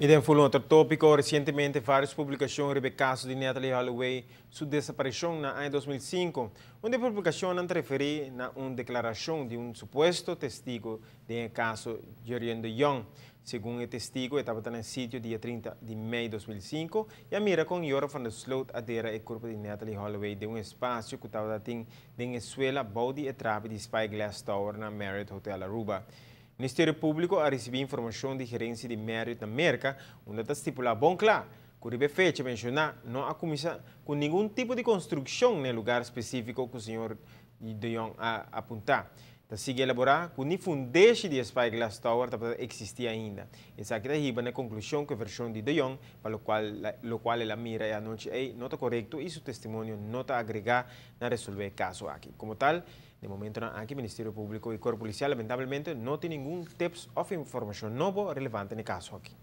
Y den un otro topico, recientemente varios publicacion riba e caso di Natalee Holloway, su desaparicion na aña 2005, unda e publicacion ta referi na un declaracion di un supuesto testigo di e caso Jurien de Jong. Segun e testigo, tabata na e sitio dia 30 di mei di 2005 y a mira con Joran van der Sloot a dera e curpa di Natalee Holloway den un espacio cu tabata den suela bou di e trapi di Spyglass Tower na Marriott Hotel Aruba. Ministerio Publico a ricibi informacion di gerencia di Marriott na Merca, unda ta stipula bon cla cu riba e fecha menciona no a cuminsa cu ningun tipo di construccion na e lugar specifico cu señor De Jong a apunta. Ta sigui elabora cu ni fundeshi di Spyglass Tower tabata existi ainda. Esaki ta hiba na conclusion cu e version di De Jong, pa locual el a mira e anochi ey, no ta corecto y su testimonio no ta agrega na resolve e caso aki. Como tal, na e momento aki Ministerio Publico y Cuerpo Policial lamentablemente no tin ningun tips of informacion nobo relevante na e caso aki.